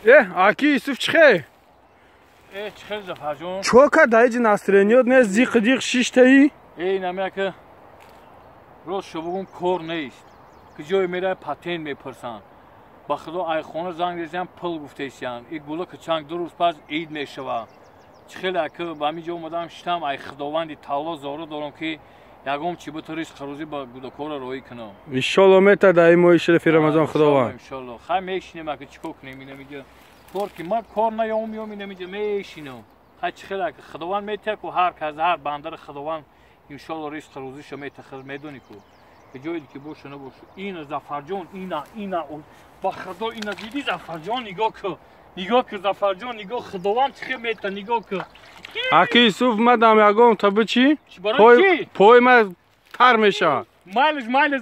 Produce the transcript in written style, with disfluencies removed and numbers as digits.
Аки Юсуф, чихе? Э, чихел, Зафарҷон? Чо карда, иҷи настроение т нест, зиқ диқ шиштаи? Э, намяка, рост шо бугум, кор нест. Ки ҷое мерай, патент мепурсанд. Ба худо, айхона занг резиям, пул гуфтесиян. И гула ки чанг 2 рӯз пас ид мешава. Чихел, аки, ба ҳамин ҷо омадам, шитам. Ай худованди таоло зору дорам, ки ягон чи буту ризқ рӯзӣ ба гудакора роҳӣ кунам. Иншолло, мета дар ин моҳи шарифи Рамазон Худованд. Иншолло. Хай, мешинем, аки, чӣ кор кунем? Инамиҷа кор ки ман кор наём, меём, инамиҷа мешинам. Хай, чихел, аки, Худованд метия ку ҳар кас, ҳар бандари Худованд иншолло ризқ рӯзиша мета. Медонӣ ку, ҷое ки боша, набоша. Ина, Зафарҷон, ина, ина, ба худо, ина дидӣ, Зафарҷон? Нигоҳ ку, нигоҳ ку, Зафарҷон, нигоҳ, Худованд чихел мета, нигоҳ ку. Аки Юсуф, мадам ягон та бичи, пой ма тар мешавад. Майлиш, майлиш.